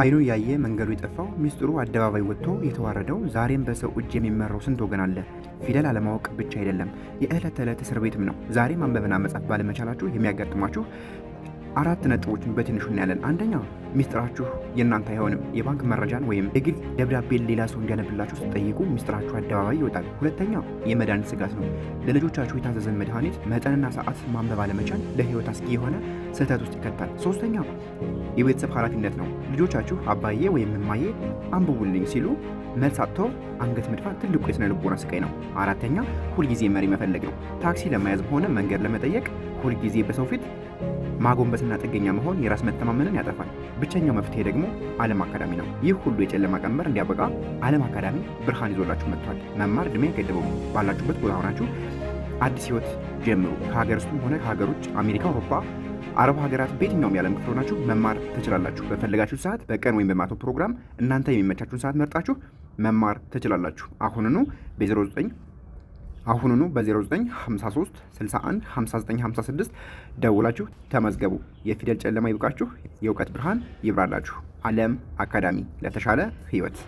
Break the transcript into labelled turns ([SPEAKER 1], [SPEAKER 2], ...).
[SPEAKER 1] አይኑ ያየ መንገዱ የጠፋው፣ ሚስጥሩ አደባባይ ወጥቶ የተዋረደው፣ ዛሬም በሰው እጅ የሚመራው ስንት ወገን አለ። ፊደል አለማወቅ ብቻ አይደለም፣ የዕለት ተዕለት እስር ቤትም ነው። ዛሬ ማንበብና መጻፍ ባለመቻላችሁ የሚያጋጥሟችሁ አራት ነጥቦችን በትንሹ እናያለን። አንደኛው፣ ሚስጥራችሁ የእናንተ አይሆንም። የባንክ መረጃን ወይም የግል ደብዳቤን ሌላ ሰው እንዲያነብላችሁ ስትጠይቁ ሚስጥራችሁ አደባባይ ይወጣል። ሁለተኛው፣ የመድኃኒት ስጋት ነው። ለልጆቻችሁ የታዘዘን መድኃኒት መጠንና ሰዓት ማንበብ አለመቻል ለሕይወት አስጊ የሆነ ስህተት ውስጥ ይከታል። ሶስተኛው፣ የቤተሰብ ኃላፊነት ነው። ልጆቻችሁ አባዬ ወይም እማዬ አንብቡልኝ ሲሉ መልስ አጥቶ አንገት መድፋት ትልቁ የስነ ልቦና ስቃይ ነው። አራተኛ፣ ሁልጊዜ መሪ መፈለግ ነው። ታክሲ ለመያዝም ሆነ መንገድ ለመጠየቅ ሁልጊዜ በሰው ፊት ማጎንበስና ጥገኛ መሆን የራስ መተማመንን ያጠፋል። ብቸኛው መፍትሄ ደግሞ ዓለም አካዳሚ ነው። ይህ ሁሉ የጨለማ ቀንበር እንዲያበቃ ዓለም አካዳሚ ብርሃን ይዞላችሁ መጥቷል። መማር ዕድሜ አይገድበውም። ባላችሁበት ቦታ ሆናችሁ አዲስ ህይወት ጀምሩ። ከሀገር ውስጥም ሆነ ከሀገር ውጭ፣ አሜሪካ፣ አውሮፓ፣ አረብ ሀገራት፣ በየትኛውም የዓለም ክፍል ሆናችሁ መማር ትችላላችሁ። በፈለጋችሁ ሰዓት፣ በቀን ወይም በማታ ፕሮግራም እናንተ የሚመቻችሁን ሰዓት መርጣችሁ መማር ትችላላችሁ። አሁኑኑ በ0953 61 59 56 ደውላችሁ ተመዝገቡ። የፊደል ጨለማ ይብቃችሁ፣ የእውቀት ብርሃን ይብራላችሁ። ዓለም አካዳሚ ለተሻለ ህይወት።